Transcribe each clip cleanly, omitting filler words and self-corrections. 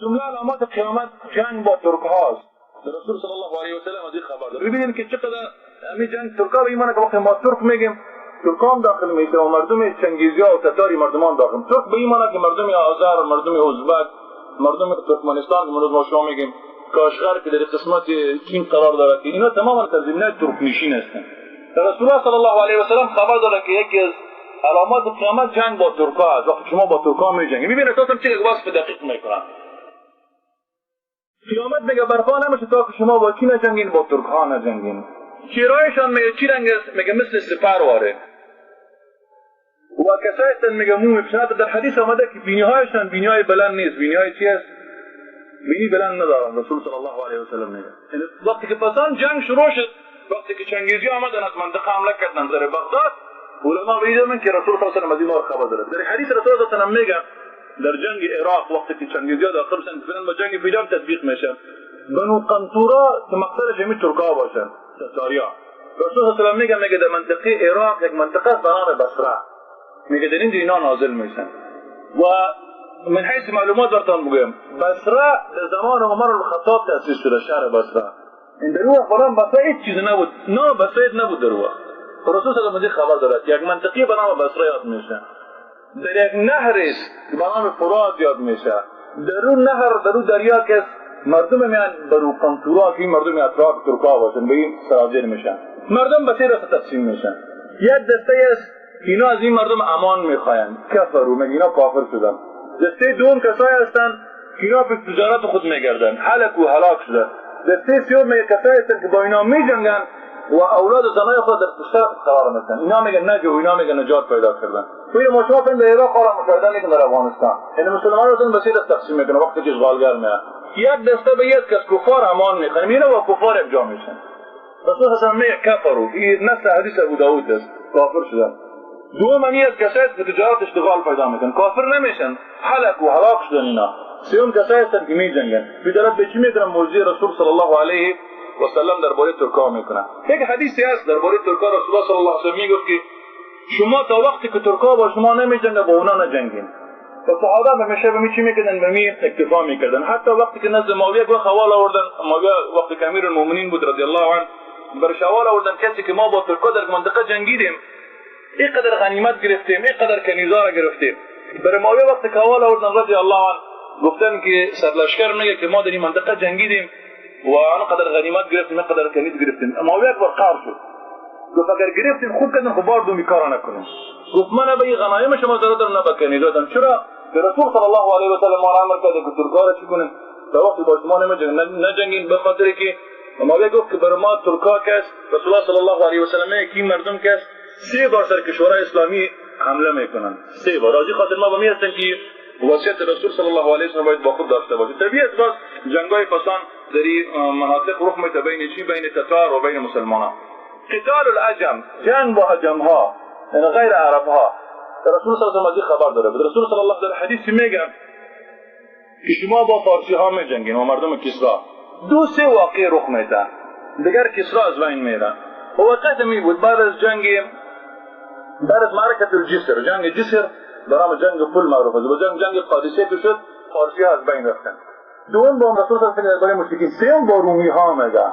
جمله علامات قیامت جنگ با ترک هاست. رسول صلی الله علیه و سلم از این خبر داره. ببینید که چقدر همین جنگ ترکا به ایمانه که وقتی ما ترک میگیم ترک هم داخل میشه و مردم چنگیزی ها و تتاری مردمان داخل. ترک به ایمانه که مردم آذر، مردم ازبک، مردم ترکمنستان که ما شما میگیم کاشغر که در قسمت چین قرار داره که اینا تماما سرزمین‌های ترک نشین هستند. رسول الله صلی الله علیه و سلم خبر داره که یکی از علامات قیامت جنگ با ترک‌ها است. وقتی شما با ترک‌ها می‌جنگید می‌بینید اساساً چه وصف دقیق می‌کنن. قیامت میگه برپا نمیشه تا که شما با کی نجنگین، با ترک‌ها نجنگین. چهرهایشان میگه چی رنگ است؟ میگه مثل سپر واره. و کسایی هستند میگه مو میپوشند. در حدیث آمده که بینی‌هایشان بینی‌های بلند نیست. بینی‌های چی است؟ بینی بلند ندارن. رسول صلی الله علیه و سلم میگه وقتی که پسان جنگ شروع شد، وقتی که چنگیزی آمدن از منطقه حمله کردن در بغداد، علما میدونن که رسول صلی الله علیه و سلم از این خبر داره. در حدیث رسول صلی الله علیه و سلم میگه در جنگ عراق وقتی که چنگیزی داخل شدن فعلا با جنگ فیلم تطبیق میشه، بنو قنطورا که مقصدش همین ترک‌ها باشن، تتاریا. رسول صلی الله علیه و سلم میگه در منطقه عراق یک منطقه است به نام بصره، میگه در اینجا اینا نازل میشن. و من حیث معلومات براتون بگم بصره در زمان عمر الخطاب تأسیس شده، شهر بصره. این در وقت قرآن بصره هیچ چیز نبود، نه بصره نبود در وقت. رسول صلی الله علیه و خبر دارد یک منطقه به نام بصره یاد میشه، در یک نهر است به نام فرات یاد میشه. در اون نهر، در اون دریا که مردم میان برو قنطورا که این مردم اطراف ترکا باشن به این سراجر میشن، مردم به سه دسته تقسیم میشن. یک دسته است اینا از این مردم امان میخواین، کفرو، میگه اینا کافر شدن. دسته دوم کسایی هستن که اینا به تجارت خود میگردن، هلک و هلاک شدن. دسته سوم میگه کسایی هستن که با اینا میجنگن و اولاد و زنای خود در پشت قرار میدن، اینا میگن نجو، اینا میگن نجات پیدا کردن. توی ما شما در عراق قرار مشاهده میکنن، در افغانستان یعنی مسلمان رو به سه دسته تقسیم میکنن وقتی که اشغالگر میاد. یک دسته به یک کس کفار امان میخوان، اینا با کفار یک جا میشن. رسول الله میگه کفرو، این نص حدیث ابو داود است، کافر شدن. دوم این است کسایی که تجارت اشتغال پیدا میکنن، کافر نمیشن، هلاک و هلاک شدن اینا. سوم کسایی هستن که میجنگن. بیدارت به چی میکنن؟ موضوع رسول صلی الله علیه و سلم درباره ترک‌ها میکنن. یک حدیثی هست درباره ترک‌ها، رسول الله صلی الله علیه و سلم میگفت که شما تا وقتی که ترک‌ها با شما نمیجنگن با اونا نجنگین. و صحابه همیشه به می چی میکردن؟ به می اکتفا میکردن. حتی وقتی که نزد معاویه گفت حوال آوردن، معاویه وقتی که امیر المؤمنین بود رضی الله عنه، برش حوال آوردن کسی که ما با ترک‌ها در منطقه جنگیدیم، اینقدر غنیمت گرفتیم، اینقدر کنیزا را گرفتیم. برای معاویه وقتی که حوال آوردن رضی الله عنه، گفتن که سرلشکر میگه که ما در این منطقه جنگیدیم و آنقدر غنیمت گرفتیم، اینقدر کنیز گرفتیم. معاویه اکبر قهر شد، گفت اگر گرفتیم خوب کردیم، خب بار دومی کارا نکنیم. گفت من به این غنایم شما ضرر دارم نه به کنیزاتم. چرا؟ که رسول صلی الله علیه و سلم ما را امر کرده که ترک‌ها را چی کنیم؟ تا وقتی با شما نجنگین، به خاطر که معاویه گفت که بر ما ترک‌ها کس، رسول الله صلی الله علیه و سلم میگه که این مردم کس سه بار سر کشورهای اسلامی حمله میکنن، سه بار. از این خاطر ما به می هستیم که وصیت رسول صلی الله علیه و سلم باید با خود داشته باشیم. طبیعت باز جنگ‌های پسان در این مناطق رخ میده، بین چی؟ بین تتار و بین مسلمانان. قتال العجم، جنگ با عجم‌ها، یعنی غیر عرب‌ها. رسول صلی الله علیه و سلم خبر داره. رسول صلی الله علیه و حدیث میگه که شما با فارسی ها میجنگین و مردم کسرا. دو سه واقع رخ میده، دیگر کسرا از بین میره. و وقت می بود بعد از جنگ، بعد از معرکه الجسر، جنگ جسر به نام جنگ پل معروف است، و جنگ قادسیه که شد، فارسی ها از بین رفتن. دوم با رسول صلی الله علیه و سلم درباره مشرکین. سوم با رومی ها میگه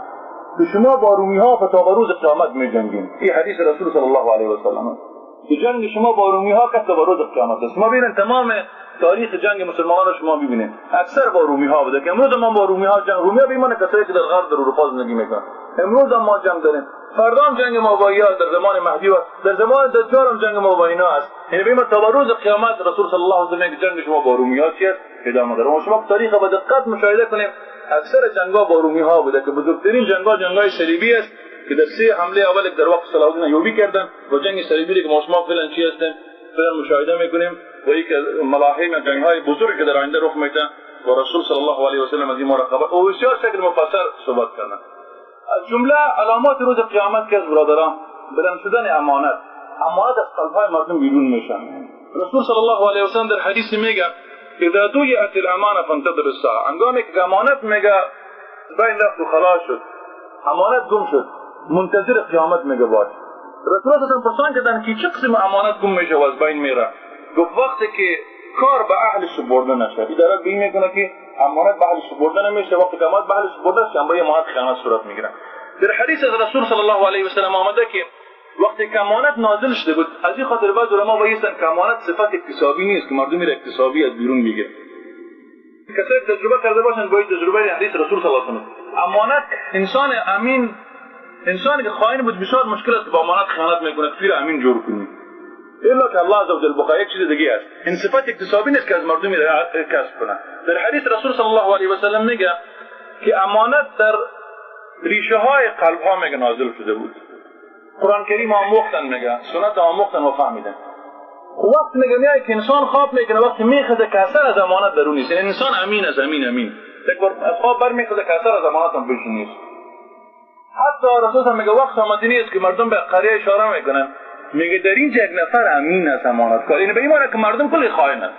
که شما با رومی ها تا به روز قیامت میجنگین. این حدیث رسول صلی الله علیه و سلم است که جنگ شما با رومی ها که تا به روز قیامت است. شما ببینید تمام تاریخ جنگ مسلمانان رو شما ببینید اکثر با رومی ها بوده که امروز ما با رومی ها جنگ، رومی ها بیمانه کسایی که در غرب در اروپا زندگی میکنن، امروز هم ما جنگ داریم، فردا هم جنگ ما با اینا در زمان مهدی و در زمان دجال هم جنگ ما با اینا است. یعنی ببینید تا به روز قیامت رسول صلی الله علیه و سلم جنگ شما با رومی ها چی است؟ ادامه داره. شما تاریخ با دقت مشاهده کنیم اکثر جنگ‌ها با رومی ها بوده که بزرگترین جنگ‌ها جنگ‌های صلیبی است که در سه حمله اول در وقت صلاح الدین ایوبی کردن و جنگ صلیبی که ما شما فعلا چی هستیم فعلا مشاهده میکنیم و یک ملاحم جنگ‌های بزرگ که در آینده رخ میده و رسول صلی الله علیه و سلم از این مراقبت و بسیار شکل مفصل صحبت کردن. از جمله علامات روز قیامت که از برادران بلند شدن امانت، امانت از قلب‌های مردم بیرون میشن. رسول صلی الله علیه و سلم در حدیث میگه اذا ضیعت الامانه فانتظر الساعه، هنگامی که امانت میگه بین رفت و خلاص شد، امانت گم شد، منتظر قیامت میگه باش. رسول الله صلی الله علیه و پرسان کردن که چه قسم امانت گم میشه و از بین میره؟ گفت وقتی که کار به اهل سپرده نشه. این داره به این میکنه که امانت به اهل سپرده نمیشه. وقتی که امانت به اهل سپرده است، جنبه امانت خیانت صورت میگیره. در حدیث از رسول صلی الله علیه و سلم آمده که وقتی که امانت نازل شده بود، از این خاطر بعض علما وایستن که امانت صفت اکتسابی نیست که مردم را اکتسابی از بیرون میگیره. کسایی که تجربه کرده باشن باید تجربه حدیث رسول صلی الله علیه و سلم. امانت انسان امین، انسانی که خائن بود بسیار مشکل است که با امانت خیانت میکنه، که امین جور کنی، الا که الله عزوجل بخواه. یک چیز دیگه است، این صفت اکتسابی نیست که از مردم کسب کنه. در حدیث رسول صلی الله علیه و سلم میگه که امانت در ریشه های قلب ها میگه نازل شده بود. قرآن کریم آموختن میگه، سنت آموختن و فهمیدن. وقت میگه میای که انسان خواب میکنه، وقتی میخزه که اثر از امانت درون نیست، یعنی انسان امین است، امین امین، یک بار از خواب برمیخزه که اثر از امانت هم پیش نیست. حتی رسول میگه وقت آمدنی است که مردم به قریه اشاره میکنن، میگه در اینجا یک نفر امین است، امانتکار. یعنی به این معنی که مردم کلی خائن است،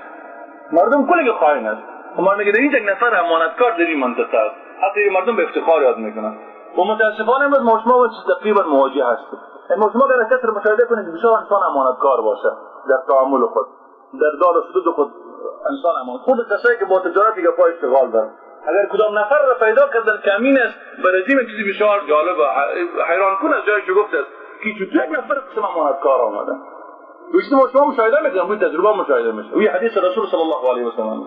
مردم کلی خائن است. اما میگه در اینجا یک نفر امانتکار در این منطقه است، حتی مردم به افتخار یاد میکنن. و متاسفانه امروز ما شما با تقریبا مواجه هستیم. ما شما اگر کسی رو مشاهده کنید بسیار انسان امانتکار باشه در تعامل خود، در داد و ستد خود، انسان امانت خود، کسایی که با تجارت دیگه پای اشتغال دارن، اگر کدام نفر را پیدا کردن که امین است، برای این چیزی بسیار جالب و حیران کن از جایش گفت است که چطور یک نفر قسم امانتکار آمده. و ما شما مشاهده میکنیم، روی تجربه مشاهده میشه. و حدیث رسول صلی الله علیه و سلم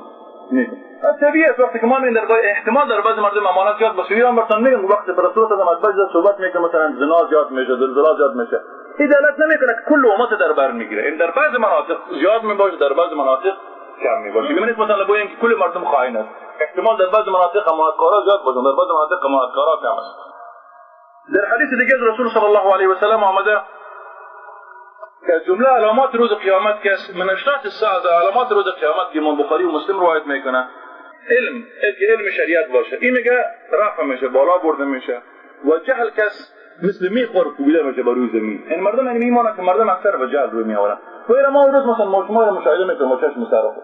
میگه طبیعی است وقتی که ما میگیم در احتمال در بعض مردم امانت زیاد باشه، ایران براتون میگم وقتی به رسول الله از بعضی صحبت میکنه، مثلا زنا زیاد میشه، زلزله زیاد میشه، این دلالت نمیکنه که کل امت در بر میگیره. این در بعض مناطق زیاد میباشه، در بعض مناطق کم میباشه. یعنی مثلا بگیم که کل مردم خائن است، احتمال در بعض مناطق امانتکارا زیاد باشه، در بعض مناطق امانتکارا کم است. در حدیث دیگه از رسول صلی الله علیه و سلم آمده که جمله علامات روز قیامت که من اشراط الساعه، علامات روز قیامت که امام بخاری و مسلم روایت میکنه، علم، علم شریعت باشه، این میگه رفع میشه، بالا برده میشه، و جهل کس مثل میخور کوبیده میشه بر روی زمین. این مردم یعنی میمونه که مردم اکثر به جهل روی میآورن. و این ما روز مثلا ما شما مشاهده میکنیم با چشم سر خود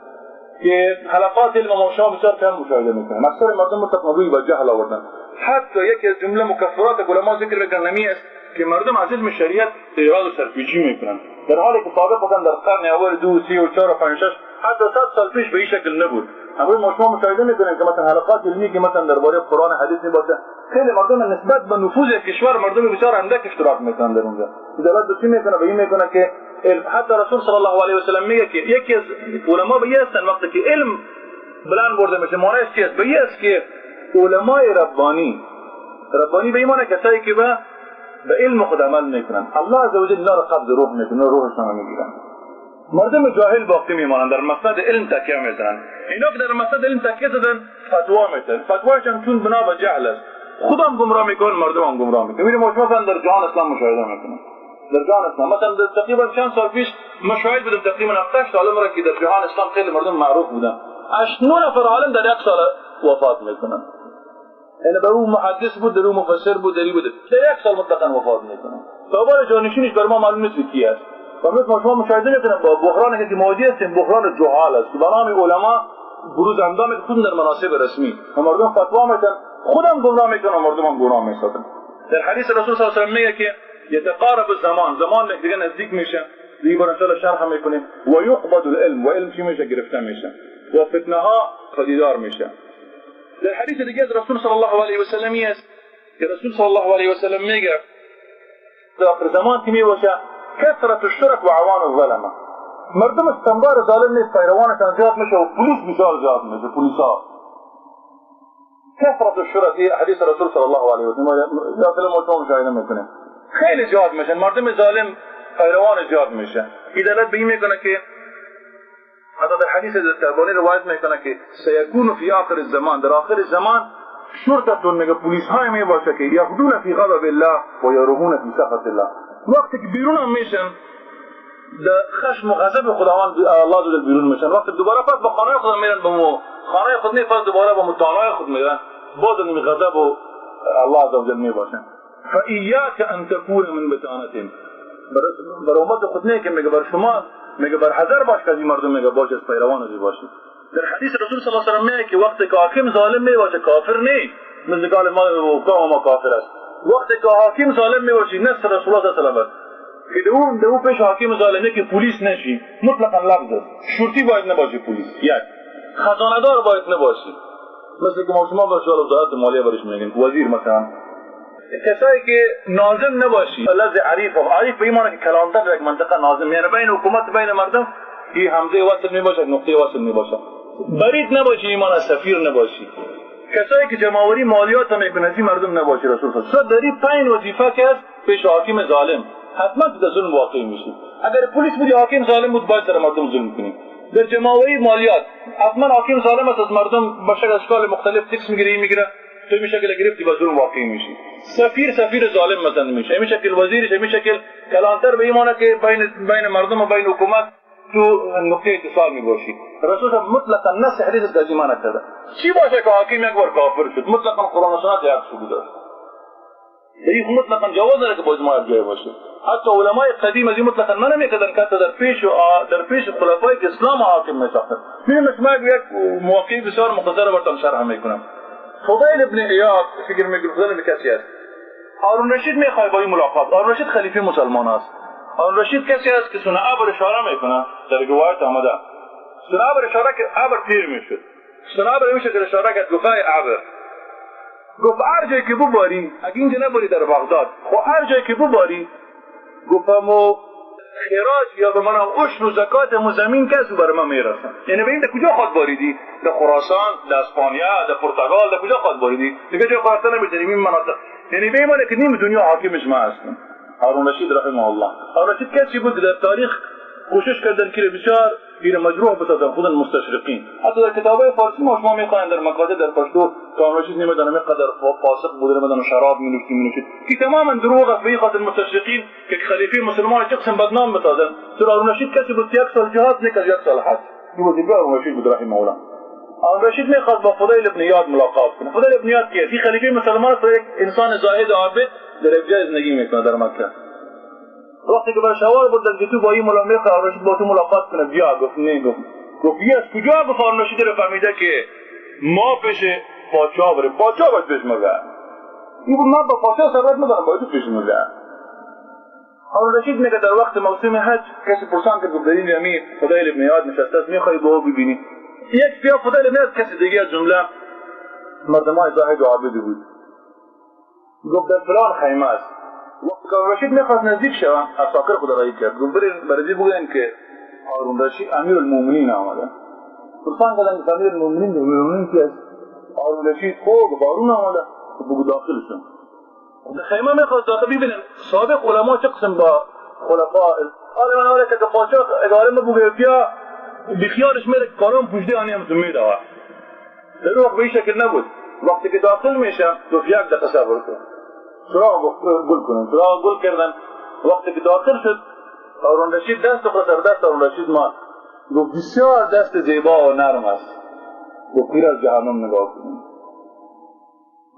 که حلقات علم ما شما بسیار کم مشاهده میکنیم. اکثر مردم مطلق روی به جهل آوردن. حتی یکی از جمله مکفرات علما ذکر میکنن نمی است که مردم از علم شریعت ایراد و سرپیچی میکنن، در حالی که سابق مثلا در قرن اول 2 3 و 4 و 5 6 حتی 100 سال پیش به این شکل نبود. امروز ما شما مشاهده میکنیم که مثلا حلقات علمی که مثلا درباره قرآن حدیث میباشه، خیلی مردم نسبت به نفوذ کشور مردم بسیار اندک اشتراک میکنن در اونجا. دلالت به چی میکنه؟ به این میکنه که حتی رسول صلی الله علیه و سلم میگه که یکی از علما به این هستن وقتی که علم بلند برده میشه، معنیش چی است؟ به این است که علمای ربانی، ربانی به این معنی کسایی که به علم خود عمل میکنن، الله عزوجل اینا را قبض روح میکنه، روحشان میگیرن. مردم جاهل باقی میمانند، در مسند علم تکیه میزنن. اینا که در مسند علم تکیه زدن فتوا میتن، فتوایشان چون بنا به جهل است، خودم گمراه میکنن، مردم هم گمراه میکنن. میبینیم ما مثلا در جهان اسلام مشاهده میکنیم، در جهان اسلام مثلا در تقریبا چند سال پیش مشاهد بودم، تقریبا 7 عالم را که در جهان اسلام خیلی مردم معروف بودن، 8 9 نفر عالم در یک سال وفات میکنن. یعنی به او محدث بود، در او مفسر بود، در ای بود، در یک سال مطلقا وفات میکنن. تا بار جانشینش بر ما معلوم نیست کی است. و امروز ما شما مشاهده میکنیم با بحران که مواجه هستیم، بحران جهال است. به نام علما بروز اندام خود در مناصب رسمی و مردم فتوا میتن، خودم گمراه میکنن و مردم هم گمراه میسازن. در حدیث رسول صلی الله علیه و سلم میگه که یتقارب الزمان، زمان دیگه نزدیک میشه، دیگه بار ان شاء الله شرح میکنیم، و یقبض العلم، و علم چی میشه؟ گرفته میشه و فتنه ها پدیدار میشه. در حدیث دیگه از رسول صلی الله علیه و سلم است که رسول صلی الله علیه و سلم میگه در آخر زمان که میباشه کثرت الشرک و عوان الظلمه، مردم استنبار ظالم نیست، پیروانشان زیاد میشه و پلیس بسیار زیاد میشه، پلیسا. کثرت الشرک، حدیث رسول صلی الله علیه و سلم داخل ما مشاهده میکنیم، خیلی زیاد میشن مردم ظالم، پیروان زیاد میشه. این دلالت به این میکنه که حتی در حدیث درباره روایت میکنه که سیکون فی آخر الزمان، در آخر زمان شرطتون میگه پلیس های میباشه که یغدون فی غضب الله و یروحون فی سخط الله. وقتی که بیرون هم میشن در خشم و غضب خداوند الله عز بیرون میشن، وقتی دوباره پس به خانه خود میرن، به خانه خود نه، پس دوباره به متانای خود میرن، باز این غضب و الله عز وجل میباشن. فایاک ان تکون من بطانتهم، بر امت خود نه که میگه بر شما، میگه بر حذر باش که از این مردم میگه باش، از پیروان از باشید. در حدیث رسول صلی الله علیه و سلم میگه که وقتی که حاکم ظالم میباشه کافر نه، مثل قال ما کافر است. وقتی که حاکم ظالم میباشه، نص رسول الله صلی الله علیه و سلم که دو پیش حاکم ظالمه که پلیس نشی، مطلقا لفظ است، شرطی باید نباشه پلیس، یک خزانه دار باید نباشی، مثل که ما شما برش وزارت مالیه برش میگن وزیر مثلا. کسایی که ناظم نباشی، لفظ عریف، عریف به این معنی که کلانتر در یک منطقه ناظم، یعنی بین حکومت بین مردم این همزه وصل میباشد، نقطه وصل میباشد. برید نباشی، این معنی سفیر نباشی. کسایی که جمع‌آوری مالیات میکنن از این مردم نباشی. رسول الله داری 5 وظیفه که است پیش حاکم ظالم، حتما تو ظلم واقع میشی. اگر پلیس بودی حاکم ظالم بود، باید سر مردم ظلم کنی. در جمع‌آوری مالیات حتما حاکم ظالم است، از مردم به شکل اشکال مختلف tax میگیره، میگیره، تو میشه که گرفتی با ظلم واقع میشی. سفیر ظالم مثلا میشه، همین شکل وزیرش، همین شکل کلانتر، به این معنی که بین مردم و بین حکومت تو نقطه اتصال میباشی. رسول مطلقا نص حدیث از این معنی کرده. چی باشه که حاکم یک بار کافر شد، مطلقا قرآن و سنت عکس گذاشت، این مطلقا جواز داره که باید ما یک جای باشه. حتی علمای قدیم از این مطلقا منع میکردن که حتی در پیش خلفای اسلام حاکم میساختن. می‌بینیم شما یک موقعی بسیار مختصر براتون شرح میکنم. فضیل ابن عیاض فکر میکنم فضیل کسی است، هارون رشید میخواد با این ملاقات. هارون رشید خلیفه مسلمان است. هارون رشید کسی است که سنه ابر اشاره میکنه، در روایت آمده سنه ابر اشاره که ابر تیر میشد، سنه ابر میشه که اشاره کرد گفت ابر، گفت هر جایی که بباری، اگه اینجا نباری در بغداد، خب هر جایی که بباری، گفت مو خراج یا به من عشر و زکات مو زمین کس بر من میرسن. یعنی به این در کجا خود باریدی؟ در خراسان، در اسپانیا، در پرتغال، در کجا خود باریدی؟ دیگه جای خواست نمیتونی این مناطق. یعنی به این که نیم دنیا حاکمش ما هستیم. هارون رشید رحمه الله، هارون رشید کسی بود در تاریخ کوشش کردن که بسیار غیر مجروح بسازن خود المستشرقین. حتی در کتاب‌های فارسی ما شما میخوانید در مکاتب در پشتو که هارون رشید نمیدونم اینقدر فاسق بوده، نمیدونم شراب مینوشید که تماما دروغ است. به این خاطر مستشرقین که خلیفه مسلمان چه قسم بدنام بسازن. چون هارون رشید کسی بود که یک سال جهاد نکرد، یک سال حج. این وظیفه هارون رشید بود رحمه الله. هارون رشید میخواد با فضیل ابن عیاض ملاقات کنه. فضیل ابن عیاض کیست؟ این خلیفه مسلمان است، یک انسان زاهد عابد در یک جای زندگی میکنه در مکه. وقتی که برش هوار بردن که تو با این ملاقات میخوای هارون رشید با تو ملاقات کنه، بیا. گفت نه. گفت از کجا؟ گفت هارون رشید رو فهمیده که ما پیش پادشاه بریم، پادشاه باید پیش ما بیاد. این گفت من با پادشاه ضرورت ندارم، باید تو پیش ما بیاد. هارون رشید میگه در وقت موسم حج کسی پرسان که گفت در این جمعی فضیل ابن عیاض نشسته است، میخوای با او ببینی؟ یک بیا فضیل ابن عیاض کسی دیگه از جمله مردمای زاهد و عابد بود. گفت در فلان خیمه است. وقتی که هارون رشید میخواست نزدیک شوم، عساکر خود رایی کرد، گفت برین برای بگوین که هارون رشید امیر المؤمنین آمده. پرسان کردن که امیر المؤمنین کی است؟ هارون رشید. خب هارون آمده، بگو داخل شون. در خیمه میخواست داخل ببینن سابق علما چه قسم با خلفا. آره من آره که پادشاه اداره ما بگه بیا بخیارش میره کارم پوشده آنی هم تو میده. در وقت به این شکل نبود. وقتی که داخل میشه گفت یک دقیقه صبر کن، چراغ گل کنن. چراغ گل کردن. وقتی که داخل شد هارون رشید دست خود سر دست هارون رشید ماند. گفت بسیار دست زیبا و نرم است. گفت پیر از جهنم نگاه کنیم.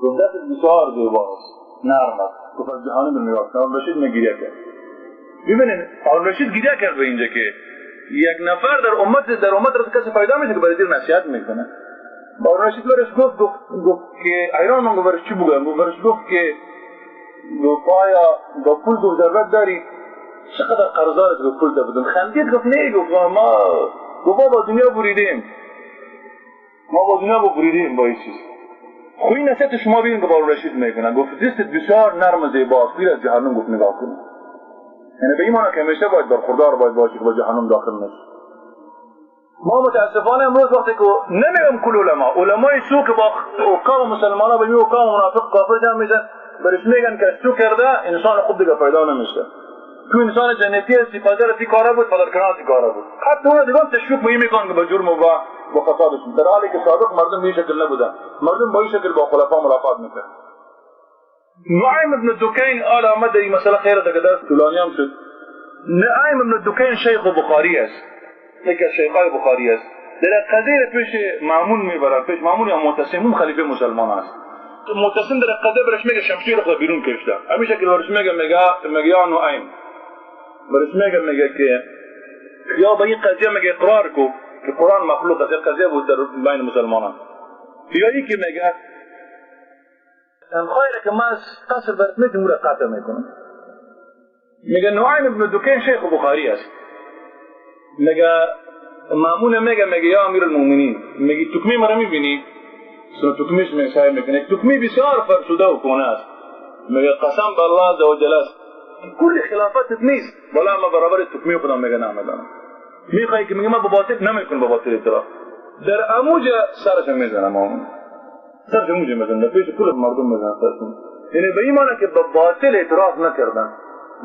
گفت دست بسیار زیبا است، نرم است. گفت از جهنم نگاه کنیم. هارون رشید گریه کرد. ببینید هارون رشید گریه کرد به اینجا که یک نفر در امت کسی پیدا میشه که برای دیر نصیحت میکنه. هارون رشید برش گفت که حیران من. گفت برش چی بگم؟ گفت برش گفت که گفت آیا با پول گفت ضرورت داری؟ چقدر قرضدار است؟ گفت پول دادم. خندید گفت نه. گفت ما با دنیا بریدیم، ما با دنیا بریدیم با این چیز. خو این نصیحت شما ببینید که هارون رشید میکنه. گفت دستت بسیار نرم و زیباست، پیر از جهنم گفت نگاه کن. یعنی به این معنی که همیشه باید برخوردار باید باشی که با جهنم داخل نشی. ما متاسفانه امروز وقتی که نمیگم کل علمای سو که با حکام مسلمان ها به حکام منافق کافر جمع میشن، برش میگن که از تو کرده انسان خوب دیگه پیدا نمیشه، تو انسان جنتی هستی، پدر تی کاره بود، پدر کنار تی کاره بود. حتی اون دیگه هم تشویق به این میکنن که با جرم و با فسادشون، در حالی که سابق مردم به این شکل نبودن، مردم با این شکل با خلفا ملاقات میکرد. نعیم ابن دکین آل آمد در این مسئله خیر است که درس طولانی هم شد. نعیم ابن دکین شیخ بخاری است، یکی از شیخای بخاری است. در قضیه پیش مامون میبرن، پیش مامون یا معتصم، خلیفه مسلمان است. معتصم در قضیه برش میگه شمشیر خود بیرون کشیده، همیشه که برش میگه میگه یا نعیم، برش میگه که یا به این قضیه میگه اقرار کو که قرآن مخلوق است، قضیه بود در بین مسلمانان. یا یکی میگه تنخواهی که ما از قصر برات میدیم او را قطع میکنم. میگه نعیم ابن دکین شیخ بخاری است. میگه مامون میگه یا امیر المؤمنین، میگه تکمه مرا میبینی؟ تکمیش می میکنه، تکمی بسیار فرسوده و کونه است. میگه قسم به الله عز وجل است کل خلافت نیست، ولی ما برابر تکمی خودم میگه نمیدانم. میخوای که میگه ما با باطل نمیکنم، با باطل اعتراف در اموج سرش میزنم، سرش اموج میزنم، در پیش کل مردم میزنم سرش. یعنی به این معنی که با باطل اعتراف نکردن،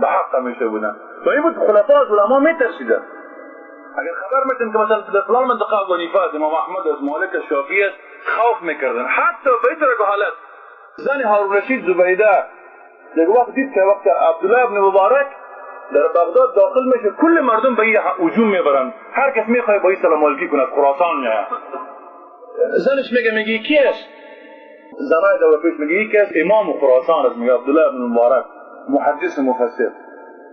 به حق همیشه بودن. و این بود خلفا از علما میترسیدن. اگر خبر میتن که مثلا در فلان منطقه ابو حنیفه است، امام احمد است، مالک است، شافعی است، خوف میکردن. حتی به این حالت زن هارون رشید زبیده یک وقت دید که وقت عبدالله ابن مبارک در بغداد داخل میشه، کل مردم به این هجوم میبرن، هر کس میخواد با این سلام علیکی کنه، از خراسان میاد. زنش میگه کی است؟ زنای دور پیش میگه یکی است امام خراسان است، میگه عبدالله ابن مبارک محدث مفسر.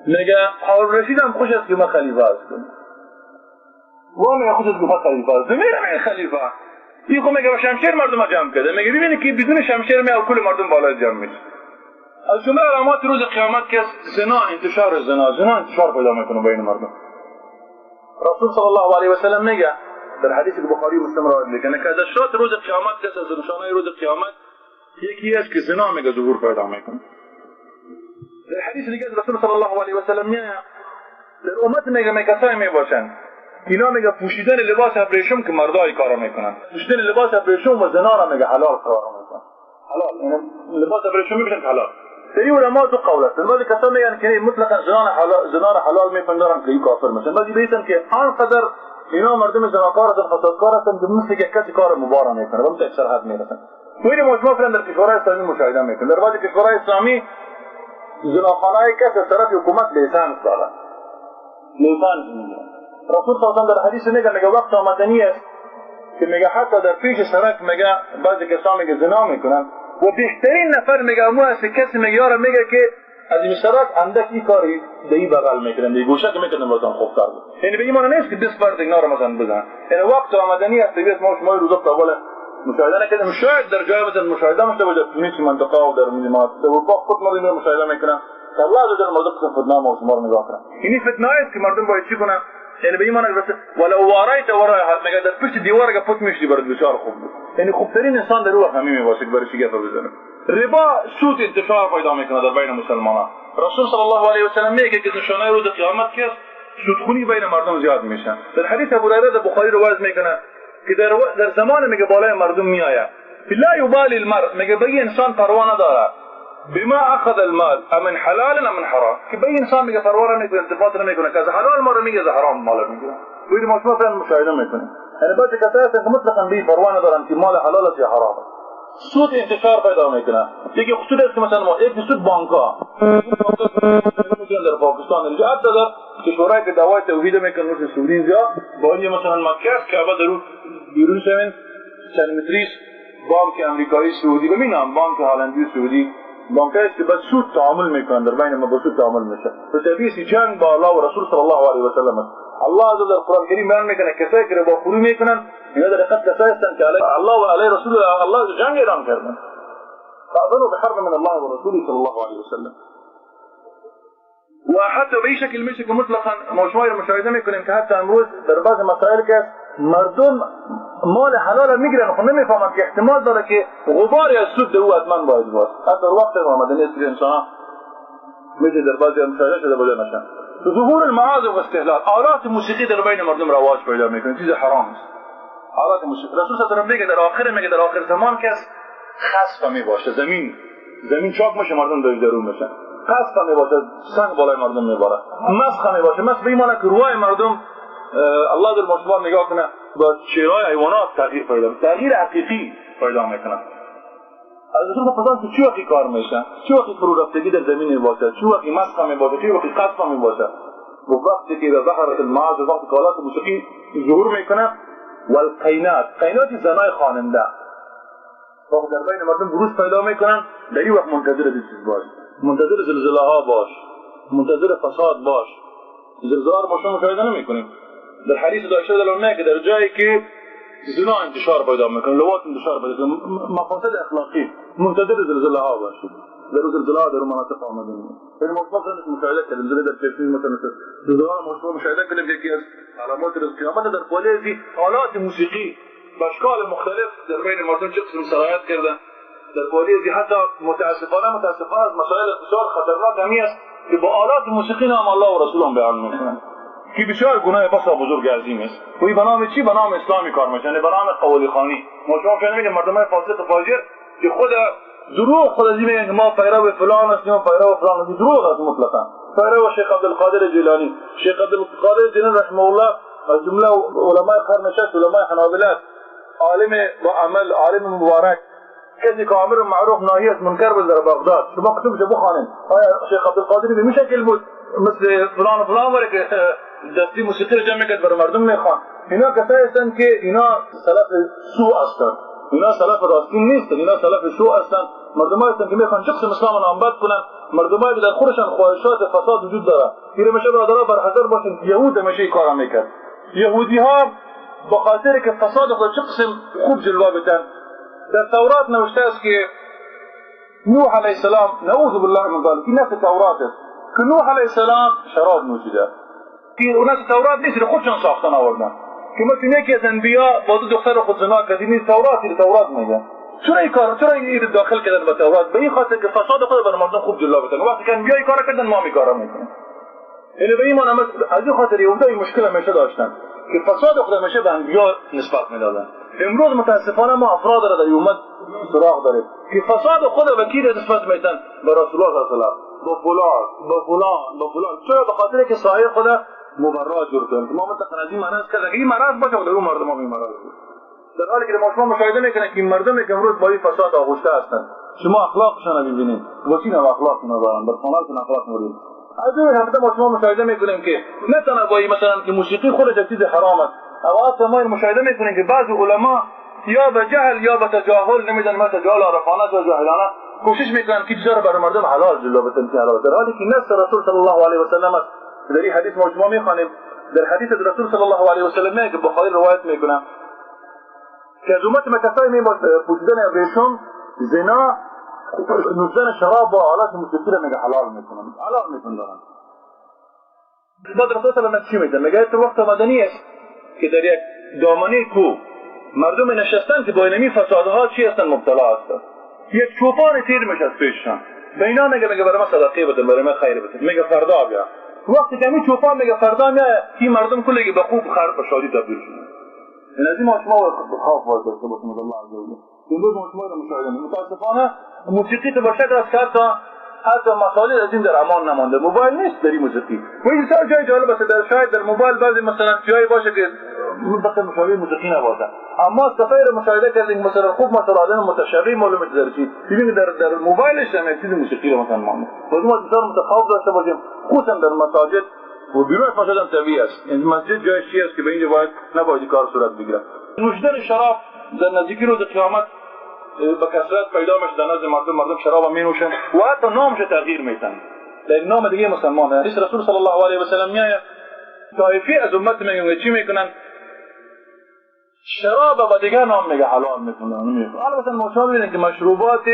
میگه هارون رشید هم خوش است که ما خلیفه هستم، و میگه خوش است که ما خلیفه هستم، میرم این خلیفه این خب میگه با شمشیر مردم جمع کرده، میگه ببینید که بدون شمشیر میاد کل مردم بالا جمع میشه. از جمله علامات روز قیامت که زنا، انتشار زنا، زنا انتشار پیدا میکنه بین مردم. رسول صلی الله علیه و سلم میگه در حدیث بخاری و مسلم روایت میکنه که از اشراط روز قیامت، کس از نشانه روز قیامت یکی است که زنا میگه ظهور پیدا میکنه. در حدیث دیگه رسول صلی الله علیه و سلم میگه در امت میگه کسایی میباشن اینا میگه پوشیدن لباس ابریشم که مردای کارو میکنن، پوشیدن لباس ابریشم و زنا را میگه حلال قرار میکنن، حلال یعنی لباس ابریشم میپوشن حلال. در علما دو قول است، بعضی کسا میگن که مطلقا زنا را حلال میپندارن که این کافر میشن، بعضی بیسن که آنقدر اینا مردم زناکار هستن، فسادکار هستن که مثل که کسی کار مبارک میکنه و مثل سرحد میرسن. و این ما فعلا در کشورهای اسلامی مشاهده میکنیم. در بعضی کشورهای اسلامی زناخانه‌ای کس از طرف حکومت license دارن، license میگیرن. رسول صلی الله علیه و در حدیث میگه وقت آمدنی است که میگه حتی در پیش سرک میگه بعضی کسا میگه زنا میکنن و بهترین نفر میگه امو است کسی میگه یارا میگه که از این سرک اندک این کاری دی بغل میکنن، دی گوشه که میکنن براتون خوب کار بود. یعنی به این معنی نیست که 20 فرد اینا رو مثلا بزنن. یعنی وقت آمدنی است دیگه ما شما روزا تا بالا مشاهده نکردیم، شاید در جای مثلا مشاهده مشته باشه، در تونس منطقه و در میلمات در اروپا خود مردم رو مشاهده میکنن. الله عز وجل مردم قسم فتنه ما شما رو نگاه کنن. این فتنه است که مردم باید چی کنن؟ یعنی به این معنی ولو واريت وراء میگه در پشت دیوار اگه پت میشدی برات بسیار خوب بود. یعنی خوبترین انسان در او همی میباشه که برای چی گپ بزنه. ربا سود انتشار پیدا میکنه در بین مسلمانان. رسول صلی الله علیه و سلم میگه که نشانه روز قیامت که سودخونی بین مردم زیاد میشه. در حدیث ابو هریره در بخاری روایت میکنه که در زمان میگه بالای مردم میآید لا یبالی المرء، میگه به این انسان پروا نداره بما اخذ المال امن حلال ام من حرام، که به این انسان میگه پروا نمیکنه، التفات نمیکنه که از حلال مال میگه از حرام مال میگیره. و این ما شما مشاهده میکنیم. یعنی بعضی کسایی هستن که مطلقا به پروا ندارن که مال حلال است یا حرام است. سود انتشار پیدا میکنه. یکی خصوص است که مثلا ما یک سود بانک‌ها در پاکستان اینجا حتی در کشورهایی که دعوای توحید میکنن مثل سعودی اینجا با این مثلا مکه است که در بیرون شوین چند متریش بانک امریکایی سعودی ببینم بانک هلندی سعودی بانک است که با سود تعامل میکنن، در بین ما با سود تعامل میشه. و طبیعی جنگ با الله و رسول صلی الله علیه و سلم است. الله عز وجل در قرآن کریم بیان میکنه کسایی که ربا خوری میکنن اینا در حقیقت کسایی هستند که علیه الله و علیه رسول الله جنگ اعلان کردن. فأذنوا بحرب من الله ورسوله صلی الله علیه و سلم. و حتی به این شکل میشه که مطلقا ما شما مشاهده میکنیم که حتی امروز در بعض مسائل که مردم مال حلال میگیرن خب نمیفهمند که احتمال داره که غباری از سود او حتما باید باشه. حتی در وقت آمدنی است که انسان میشه در بعضی مشاهده شده باشه نشن. ظهور المعازف و استهلال، آلات موسیقی در بین مردم رواج پیدا میکنه، چیز حرام است. آلات موسیقی رسول صلی الله علیه و میگه در آخر میگه در آخر زمان کس خسف میباشه، زمین چاک میشه، مردم در درون میشن، خسف میباشه، سنگ بالای مردم میباره، مسخ میباشه. مسخ به این معنی که روای مردم الله در مشوار نگاه کنه با چهرهای حیوانات تغییر پیدا، تغییر حقیقی پیدا میکنه. از رسول پرسان که چه وقتی کار میشه، چه وقتی فرو رفتگی در زمین میباشه، چه وقتی مسخ میباشه، چه وقتی قصف میباشه. و وقتی که به ظهرت المعاز، وقتی که آلات موسیقی ظهور میکنه و القینات، قینات زنای خواننده وقت در بین مردم بروز پیدا میکنن، در این وقت منتظر چیز باش، منتظر زلزله ها باش، منتظر فساد باش. زلزله رو ما شما مشاهده نمیکنیم. در حدیث داشته دلون که در جایی که زنا انتشار پیدا میکنه، لواط انتشار پیدا میکنه، مفاسد اخلاقی، منتظر زلزله ها باش. در زلزله ها در مناطق آمده میاد. یعنی ما مشاهده کردیم زلزله در چشمی مثلا زلزله ما شما مشاهده کردیم یکی از علامات روز قیامت در پالیزی آلات موسیقی به اشکال مختلف در بین مردم چه قسم سرایت کرده در پاریزی. حتی متاسفانه از مسائل بسیار خطرناک همی است که با آلات موسیقی نام الله و رسول هم بیان میکنند که بسیار گناه بسا بزرگ عظیم است. و این به نام چی؟ به نام اسلامی کار میشه، یعنی به نام قوالی خوانی. ما شما فهمیدیم میگن مردم های فاسق و فاجر که خود دروغ خود از میگن که ما پیرو فلان هستیم و پیرو فلان هستیم، دروغ است مطلقا. پیرو شیخ عبدالقادر جیلانی، شیخ عبدالقادر جیلانی رحمه الله از جمله علمای قرن شش، علمای حنابله است، عالم با عمل، عالم مبارک، کسی که امر معروف ناهی از منکر بود در بغداد. شما کتبش بخوانید. آیا شیخ عبدالقادر به شکل بود مثل فلان و فلان وره که دستی موسیقی رو جمع کرد برای مردم میخوان؟ اینا کسایی هستند که اینا سلف سوء هستند، اینا سلف راستین نیستند، اینا سلف سوء هستند. مردمایی هستند که میخوان شخص اسلام نامبد کنن، مردمایی که در خودشان خواهشات فساد وجود داره. این میشه برادرها برحذر باشین. یهود همیشه این کارا میکرد. یهودی ها به خاطر که فساد خود چه قسم خوب جلوه بدن، در تورات نوشته است که نوح علیه السلام، نعوذ بالله من ذلک، این نص تورات است که نوح علیه السلام شراب نوشیده. که نص تورات نیست، خودشان ساختن آوردن که مثل یکی از انبیا با دو دختر خود زنا کرد. این تورات، این تورات میگه. چرا این کار، چرا این داخل کردن به تورات؟ به این خاطر که فساد خود بر مردم خوب جلوه بدن. وقتی که انبیا این کار کردن ما می کارا میکنیم. یعنی به ایمان از این خاطر یهودا این مشکل همیشه داشتن که فساد خود همیشه به انبیا نسبت میدادن. امروز متاسفانه ما افراد را در امت سراغ داریم که فساد خود به کی نسبت میدن؟ به رسول الله صلی الله علیه و به فلان، به فلان، به فلان. چرا؟ به خاطر که سایه خود مبرا جور کردن. ما منطقه از این مرض کرد، این مرض باشه و در اون مردم هم این مرض بود. در حالی که ما شما مشاهده میکنید که این مردم که امروز با این فساد آغشته هستند، شما اخلاقشان رو ببینید، وسیله و اخلاق ندارن، در خانه‌شون اخلاق ندارن. از اون هم ما شما مشاهده میکنیم که نه تنها با مثلا که موسیقی خودش یک چیز حرام است، اوقات ما این مشاهده میکنیم که بعض علما یا به جهل یا به تجاهل، نمیدونم مثلا تجاهل عارفانه یا جاهلانه، کوشش میکنن که چیزا رو برای مردم حلال جلوه بدن که حلال، در حالی که نص رسول صلی الله علیه و سلم است. در این حدیث ما شما میخوانیم، در حدیث رسول صلی الله علیه و سلم که بخاری روایت میکنه که از امت ما کسایی میباشد پوشیدن ابریشم، زنا، نوشیدن شراب و آلات موسیقی رو میگه حلال میکنن، حلال میکنن دارن. بعد رسول صلی الله علیه و چی میگه؟ میگه تو وقت مدنی است که در یک دامنه کو مردم نشستن که با اینمی فسادها چی هستن؟ مبتلا هستن. یک چوپان تیر میشه از پیششان، به اینا میگه، میگه برای ما صدقه بده، برای ما خیر بده، میگه فردا بیا. وقتی که همین چوپان میگه فردا میاد، این مردم کلی به خوب خر به شادی تبدیل شدن. این از این ما شما خوف باید داشته باشیم از الله عز وجل. امروز ما شما رو مشاهده می‌کنیم. متاسفانه موسیقی تو به شکل است که حتی مسائل از این در امان نمانده. موبایل نیست در این موسیقی. و این بسیار جای جالب است. در شاید در موبایل بعضی مثلا جایی باشه که منطقه مشابه موسیقی نباشه، اما صفحه رو مشاهده کردیم مثلا خوب مثلا آدم متشابه معلومه در چی ببینید در موبایلش هم یک چیز موسیقی رو مثلا مانده. باز ما بسیار متخوف داشته باشیم، خصوصا در مساجد و بیرون از مساجد هم طبیعی است. یعنی مسجد جای چی است که به اینجا باید نباید کار صورت بگیره. نوشیدن شراب در نزدیکی روز قیامت به کثرت پیدا میشه در نزد مردم. مردم شراب می نوشن و حتی نامش تغییر میدن در نام دیگه مسلمان. حدیث رسول صلی الله علیه و سلم میآید طایفه از امت میگن چی میکنن؟ شراب با دیگه نام میگه حلال میکنن. حالا مثلا ما شما میبینید که مشروبات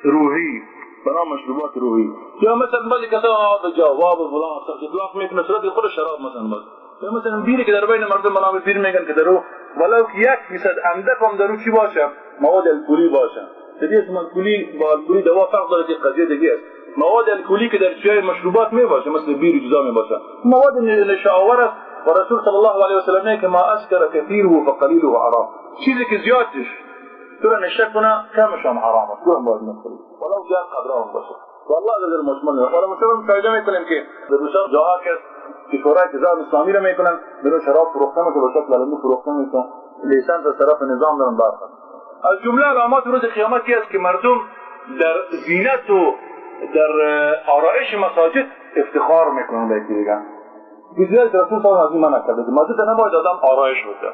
روحی، به نام مشروبات روحی، یا مثلا بعضی کسا آب جواب فلان اطلاق میکنه صورت خود شراب مثلا باز، یا مثلا بیری که در بین مردم به نام بیر میگن که درو ولو که 1% اندک هم درو چی باشه؟ مواد الکلی باشه. دیگه اسم الکلی با الکلی دوا فرق داره که قضیه دیگه است. مواد الکلی که در چای مشروبات می باشه مثل بیر و جزا می باشه، مواد نشاور است. و رسول صلی الله علیه و سلم میگه که ما اسکر کثیره فقلیله حرام، چیزی که زیادش تو را نشه کنه کمش هم حرام است، تو هم باید نخوری ولو زیاد قدره هم باشه. والله در مشمل ولا مشمل مشاهده میکنیم که در بسیار جاها که شورای نظام اسلامی را میکنن برای شراب فروخته میشه، به شکل علنی فروخته میشه، لیسانس از طرف نظام دارن برخورد. از جمله علامات روز قیامت است که مردم در زینت و در آرایش مساجد افتخار میکنن به یکی دیگه. بسیار رسول صلی الله علیه و آله منع کرده مسجد نباید آدم آرایش بده.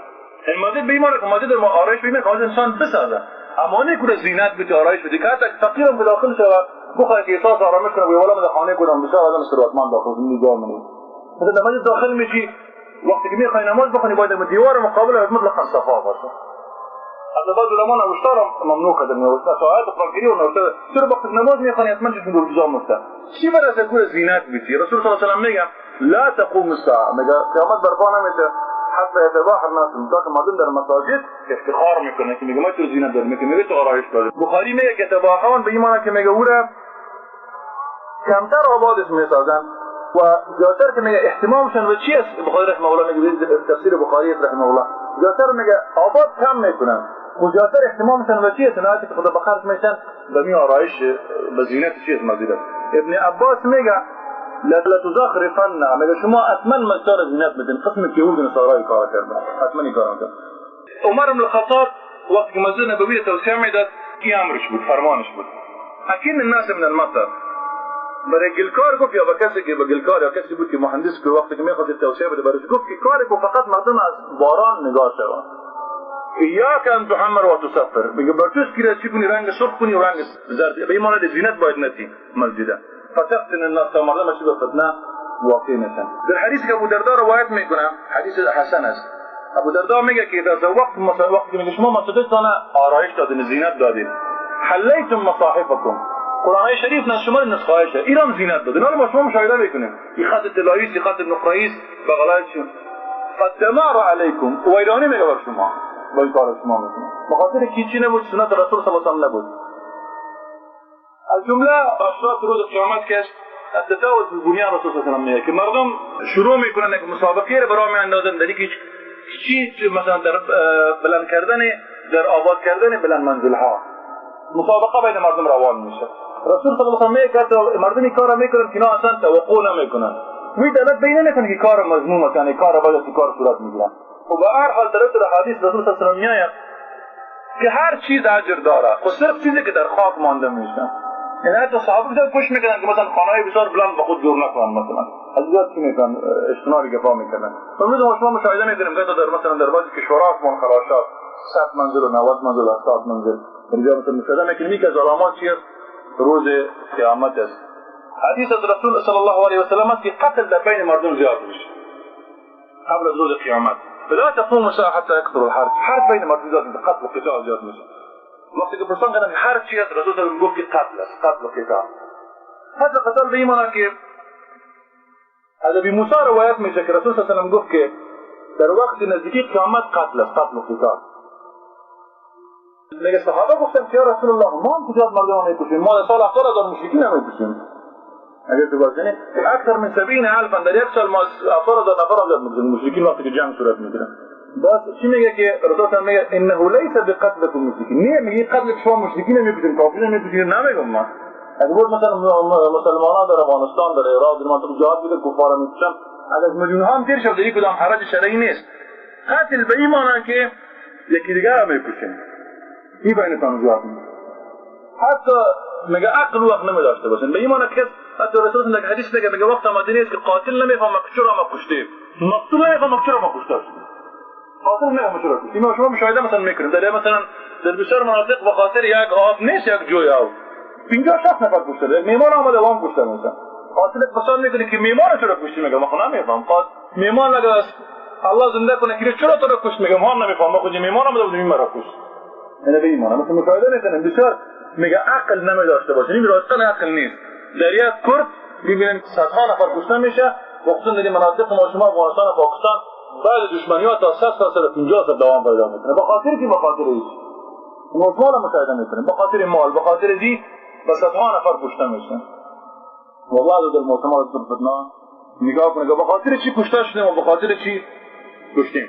این مسجد به ایمان که مسجد ما آرایش بده که انسان بسازه، اما نه که زینت بده آرایش بده که حتی فقیرم به داخل شود بخواد که احساس آرامش کنه. والا من خانه کنم بسیار آدم ثروتمند داخل اینجا منی. مثلا در مسجد داخل میشی وقتی که میخوای نماز بخونی باید دیوار مقابل مطلقا صفا باشه. از بعض علما نوشته را ممنوع کردن، نوشته آیات قرآن کریم نوشته چرا وقتی نماز میخوانی حتما چشم دور جا مفته چی برای از زینت بیتی. رسول صلی الله علیه و سلم میگه لا تقوم الساعه، میگه قیامت برپا نمیشه حتی یتباهى الناس، تا که مردم در مساجد افتخار میکنن که میگه ما تو زینت داریم، میگه تو آرایش داریم. بخاری میگه که تباهان به این معنی که میگه او را کمتر آبادش میسازن و زیادتر که میگه اهتمامشان به چی است؟ بخاری رحمه الله میگه تفسیر بخاری رحمه الله زیادتر میگه آباد کم میکنن و زیادتر اهتمامشان به چی است؟ نهایت که خدا بخرج میشن به می آرایش به زینت چی است مسجد است. ابن عباس میگه لتزخرفن، میگه شما حتما مسجد را زینت بدین، قسم که یهود نصارای کار کردن حتما این کار کردن. عمر بن الخطاب وقتی که مسجد نبوی توسعه میداد این امرش بود، فرمانش بود، اکین الناس من المطر، برای گلکار گفت یا به کسی که به گلکار یا کسی بود که مهندس که وقتی که میخواست توسعه بده برش گفت که کاری کو فقط مردم از باران نگاه شوند، ایاک ان تحمر و تصفر، میگه برتوس کی چی کنی، رنگ سرخ کنی و رنگ زرد، به ایمان زینت باید نتی مسجد فتفتن الناس، تا مردم چی به فتنه واقع نشن. در حدیث که ابو دردا روایت میکنه، حدیث حسن است، ابو دردا میگه که اذا وقت مثلا وقتی میگه شما مسجدتان آرایش دادین، زینت دادین، حلیتم مصاحفکم، قرآن شریف نه شما نسخه هایش ایران زینت دادین، حالا ما شما مشاهده میکنیم این خط طلایی است، خط نقره‌ای است، بغلایشون فالدمار علیکم، ویرانی میگه بر شما با این کار شما میکنه، به خاطر که چی نبود؟ سنت رسول صلی الله علیه و نبود. از جمله اشراط روز قیامت که است التفاوت فی البنیان، رسول صلی الله علیه و میگه که مردم شروع میکنن یک مسابقه رو برای میاندازن در اینکه چی مثلا در بلند کردن، در آباد کردن بلند منزل ها مسابقه بین مردم روان میشه. رسول صلی الله علیه و میگه که مردم این کار میکنن که اینا اصلا توقع نمیکنن، وی دلت بین نکنه که کار مذموم است، یعنی کار بد است، کار صورت میگیره. و به هر حال در حدیث رسول صلی الله علیه و میآید که هر چیز اجر داره، خب صرف چیزی که در خاک مانده میشه. یعنی حتی صحابه بسیار کوشش میکردن که مثلا خانه‌های بسیار بلند به خود جور نکنن، مثلا از زیاد چی میکنن، اجتناب گفا میکردن. امروز ما شما مشاهده میکنیم که در مثلا در بعضی کشورها آسمان خراشات 100 منزل و 90 منزل و 70 منزل اینجا مثلا مشاهده میکنیم. یکی از علامات چیه؟ روز قیامت است. حدیث از رسول صلی الله علیه و سلم است که قتل در بین مردم زیاد میشه قبل از روز قیامت. لا تقوم الساعه حتى يكثر الحرج، حرج بین مردم زیاد میشه، قتل و قتال زیاد میشه. وقتی که پرسان کردن هر چی است، رسول الله گفت که قتل است، قتل و قتال. قتل و قتال به این معنی که از ابی موسی روایت میشه که رسول صلی الله علیه و سلم گفت که در وقت نزدیکی قیامت قتل است، قتل و قتال. میگه صحابه گفتن که یا رسول الله ما هم کجا مردم میکشیم، ما در سال 70,000 مشرکین هم میکشیم. اگر تو باشی اکثر من 70,000 در یک سال ما 70,000 نفر هم میکشیم مشرکین وقتی که جنگ صورت میگیره. باز چی میگه که رسول میگه انه لیس بقتلکم مشرکین، نه میگه قتل شما مشرکین نمیکشیم، کافرین نمیکشیم، نمیگم من. اگر بود مثلا مسلمانان در افغانستان، در عراق، در منطقه جهاد بوده کفار میکشن، اگر میلیون ها هم تیر شد دیگه کدام حرج شرعی نیست. قتل به این معنی که یکی دیگر هم میکشیم، این بینتان زیاد میشه. حتی میگه عقل وقت نمی داشته باشین به این معنی که حتی رسول الله حدیث میگه، میگه وقت آمده نیست که قاتل نمیفهمه که چرا ما کشتیم، مقتول نمیفهمه که چرا ما کشته شدیم، قاتل نمیفهمه چرا کشتیم. ما شما مشاهده مثلا میکنیم در مثلا در بسیار مناطق به خاطر یک آب نیست، یک جوی آب 50-60 نفر کشته، یک میمان آمده وام کشته مثلا. قاتل پرسان میکنه که میمان چرا کشتی، میگه من نمیفهم. قاتل میمان اگه الله زنده کنه که چرا تو را کشت، میگه ما نمیفهم، ما خود میمان آمده بود میمان را کشت. یعنی به این معنی مثلا مشاهده میکنیم بسیار میگه عقل نمی داشته باشه، این راستن عقل نیست. در یک کرد میبینن صدها نفر کشته میشه، خصوصا در مناطق ما شما افغانستان و پاکستان بعد دشمنی ها تا 100 سال 150 سال دوام پیدا میکنه. به خاطر کی؟ به خاطر هیچ. ما شما مشاهده میکنیم به خاطر مال، به خاطر زی به صدها نفر کشته میشن. والله در موسم فتنه نگاه کنه به خاطر چی کشته شدیم و به خاطر چی کشتیم.